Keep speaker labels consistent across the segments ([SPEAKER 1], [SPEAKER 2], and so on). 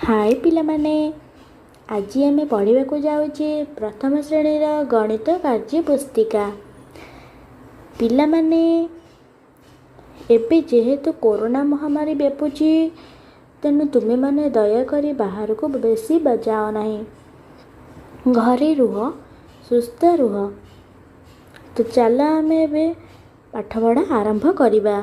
[SPEAKER 1] ହାଏ ପିଲାମାନେ, ଆଜି ଆମେ ପଢ଼ିବାକୁ ଯାଉଛେ ପ୍ରଥମ ଶ୍ରେଣୀର ଗଣିତ କାର୍ଯ୍ୟ ପୁସ୍ତିକା। ପିଲାମାନେ, ଏବେ ଯେହେତୁ କରୋନା ମହାମାରୀ ବ୍ୟାପୁଛି, ତେଣୁ ତୁମେମାନେ ଦୟାକରି ବାହାରକୁ ବେଶୀ ଯାଅ ନାହିଁ, ଘରେ ରୁହ, ସୁସ୍ଥ ରୁହ। ତ ଚାଲ ଆମେ ଏବେ ପାଠପଢ଼ା ଆରମ୍ଭ କରିବା।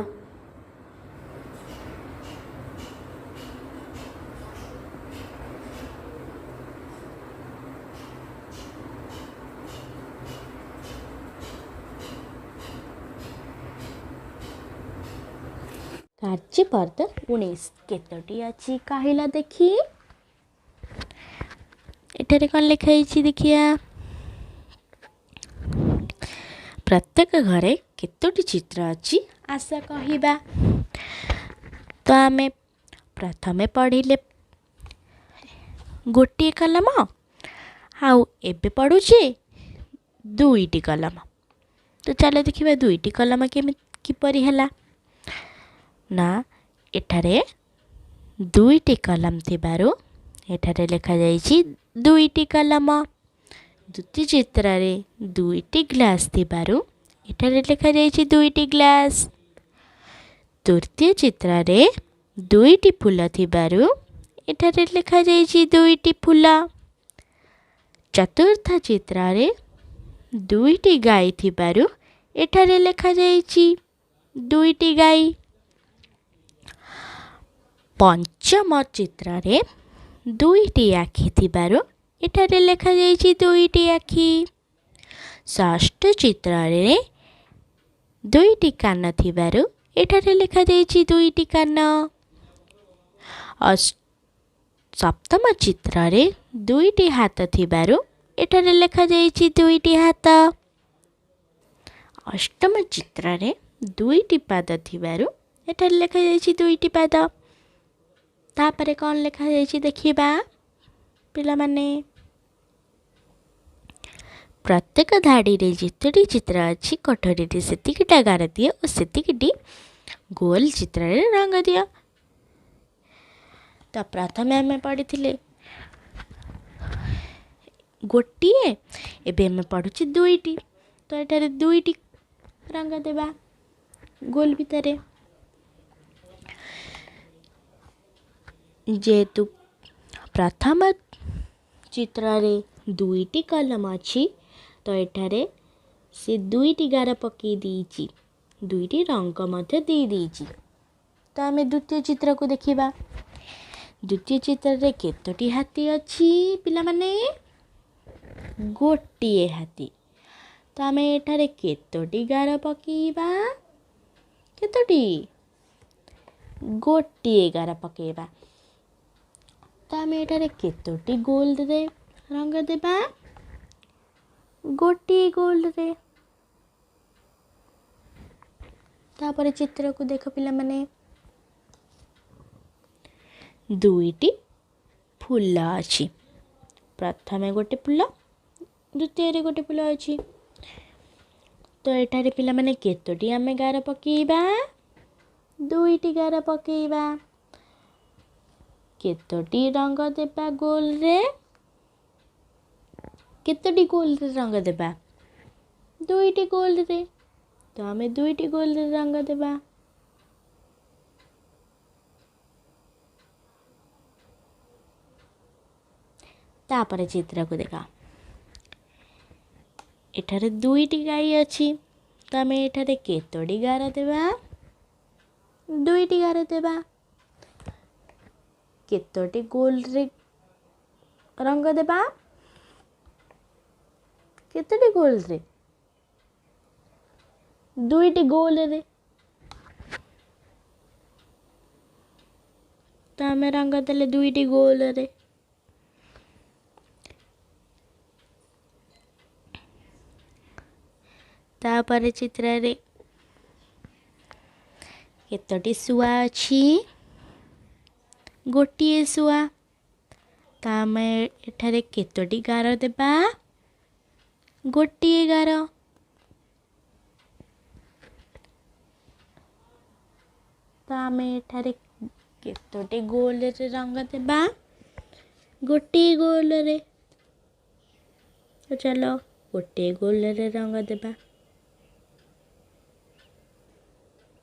[SPEAKER 1] କାର୍ଯ୍ୟପଦ 19 କେତୋଟି ଅଛି କହିଲ ଦେଖି? ଏଠାରେ କ'ଣ ଲେଖା ହେଇଛି ଦେଖିବା। ପ୍ରତ୍ୟେକ ଘରେ କେତୋଟି ଚିତ୍ର ଅଛି ଆସ କହିବା। ତ ଆମେ ପ୍ରଥମେ ପଢ଼ିଲେ ଗୋଟିଏ କଲମ, ଆଉ ଏବେ ପଢ଼ୁଛେ ଦୁଇଟି କଲମ। ତ ଚାଲ ଦେଖିବା ଦୁଇଟି କଲମ କେମିତି କିପରି ହେଲା। ନା, ଏଠାରେ ଦୁଇଟି କଲମ ଥିବାରୁ ଏଠାରେ ଲେଖାଯାଇଛି ଦୁଇଟି କଲମ। ଦ୍ୱିତୀୟ ଚିତ୍ରରେ ଦୁଇଟି ଗ୍ଲାସ୍ ଥିବାରୁ ଏଠାରେ ଲେଖାଯାଇଛି ଦୁଇଟି ଗ୍ଲାସ୍। ତୃତୀୟ ଚିତ୍ରରେ ଦୁଇଟି ଫୁଲ ଥିବାରୁ ଏଠାରେ ଲେଖାଯାଇଛି ଦୁଇଟି ଫୁଲ। ଚତୁର୍ଥ ଚିତ୍ରରେ ଦୁଇଟି ଗାଈ ଥିବାରୁ ଏଠାରେ ଲେଖାଯାଇଛି ଦୁଇଟି ଗାଈ। ପଞ୍ଚମ ଚିତ୍ରରେ ଦୁଇଟି ଆଖି ଥିବାରୁ ଏଠାରେ ଲେଖାଯାଇଛି ଦୁଇଟି ଆଖି। ଷଷ୍ଠ ଚିତ୍ରରେ ଦୁଇଟି କାନ ଥିବାରୁ ଏଠାରେ ଲେଖାଯାଇଛି ଦୁଇଟି କାନ। ସପ୍ତମ ଚିତ୍ରରେ ଦୁଇଟି ହାତ ଥିବାରୁ ଏଠାରେ ଲେଖାଯାଇଛି ଦୁଇଟି ହାତ। ଅଷ୍ଟମ ଚିତ୍ରରେ ଦୁଇଟି ପାଦ ଥିବାରୁ ଏଠାରେ ଲେଖାଯାଇଛି ଦୁଇଟି ପାଦ। ତାପରେ କ'ଣ ଲେଖାଯାଇଛି ଦେଖିବା ପିଲାମାନେ। ପ୍ରତ୍ୟେକ ଧାଡ଼ିରେ ଯେତୋଟି ଚିତ୍ର ଅଛି, କୋଠରୀରେ ସେତିକିଟା ଗାର ଦିଅ ଓ ସେତିକିଟି ଗୋଲ ଚିତ୍ରରେ ରଙ୍ଗ ଦିଅ। ତ ପ୍ରଥମେ ଆମେ ପଢ଼ିଥିଲେ ଗୋଟିଏ, ଏବେ ଆମେ ପଢ଼ୁଛେ ଦୁଇଟି। ତ ଏଠାରେ ଦୁଇଟି ରଙ୍ଗ ଦେବା ଗୋଲ ଭିତରେ। ଯେହେତୁ ପ୍ରଥମ ଚିତ୍ରରେ ଦୁଇଟି କଲମ ଅଛି, ତ ଏଠାରେ ସେ ଦୁଇଟି ଗାର ପକାଇ ଦେଇଛି, ଦୁଇଟି ରଙ୍ଗ ମଧ୍ୟ ଦେଇଦେଇଛି। ତ ଆମେ ଦ୍ୱିତୀୟ ଚିତ୍ରକୁ ଦେଖିବା। ଦ୍ୱିତୀୟ ଚିତ୍ରରେ କେତୋଟି ହାତୀ ଅଛି ପିଲାମାନେ? ଗୋଟିଏ ହାତୀ। ତ ଆମେ ଏଠାରେ କେତୋଟି ଗାର ପକାଇବା? କେତୋଟି? ଗୋଟିଏ ଗାର ପକାଇବା। ତ ଆମେ ଏଠାରେ କେତୋଟି ଗୋଲରେ ରଙ୍ଗ ଦେବା? ଗୋଟିଏ ଗୋଲରେ। ତାପରେ ଚିତ୍ରକୁ ଦେଖ ପିଲାମାନେ, ଦୁଇଟି ଫୁଲ ଅଛି। ପ୍ରଥମେ ଗୋଟେ ଫୁଲ, ଦ୍ୱିତୀୟରେ ଗୋଟେ ଫୁଲ ଅଛି। ତ ଏଠାରେ ପିଲାମାନେ କେତୋଟି ଆମେ ଗାର ପକାଇବା? ଦୁଇଟି ଗାର ପକାଇବା। କେତୋଟି ରଙ୍ଗ ଦେବା ଗୋଲରେ? କେତୋଟି ଗୋଲରେ ରଙ୍ଗ ଦେବା? ଦୁଇଟି ଗୋଲରେ। ତ ଆମେ ଦୁଇଟି ଗୋଲରେ ରଙ୍ଗ ଦେବା। ତାପରେ ଚିତ୍ରକୁ ଦେଖ, ଏଠାରେ ଦୁଇଟି ଗାଈ ଅଛି। ତ ଆମେ ଏଠାରେ କେତୋଟି ଗାର ଦେବା? ଦୁଇଟି ଗାର ଦେବା। କେତୋଟି ଗୋଲରେ ରଙ୍ଗ ଦେବା? କେତୋଟି ଗୋଲରେ? ଦୁଇଟି ଗୋଲରେ। ତ ଆମେ ରଙ୍ଗ ଦେଲେ ଦୁଇଟି ଗୋଲରେ। ତାପରେ ଚିତ୍ରରେ କେତୋଟି ଶୁଆ ଅଛି? ଗୋଟିଏ ଶୁଆ। ତ ଆମେ ଏଠାରେ କେତୋଟି ଗାର ଦେବା? ଗୋଟିଏ ଗାର। ତ ଆମେ ଏଠାରେ କେତୋଟି ଗୋଲରେ ରଙ୍ଗ ଦେବା? ଗୋଟିଏ ଗୋଲରେ। ତ ଚାଲ ଗୋଟିଏ ଗୋଲରେ ରଙ୍ଗ ଦେବା।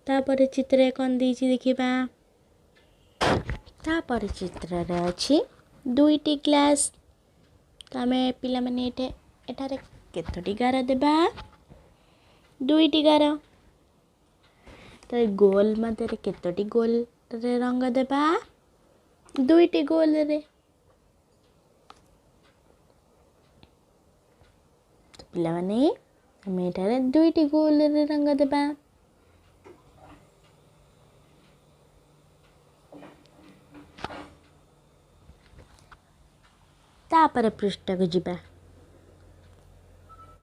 [SPEAKER 1] ତାପରେ ଚିତ୍ରରେ କ'ଣ ଦେଇଛି ଦେଖିବା। ତାପରେ ଚିତ୍ରରେ ଅଛି 2ଟି ଗ୍ଲାସ୍। ତ ଆମେ ପିଲାମାନେ ଏଠାରେ କେତୋଟି ଗାର ଦେବା? 2ଟି ଗାର। ତ ଗୋଲ ମଧ୍ୟରେ କେତୋଟି ଗୋଲରେ ରଙ୍ଗ ଦେବା? 2ଟି ଗୋଲରେ। ତ ପିଲାମାନେ ଆମେ ଏଠାରେ 2ଟି ଗୋଲରେ ରଙ୍ଗ ଦେବା। ତାପରେ ପୃଷ୍ଠାକୁ ଯିବା।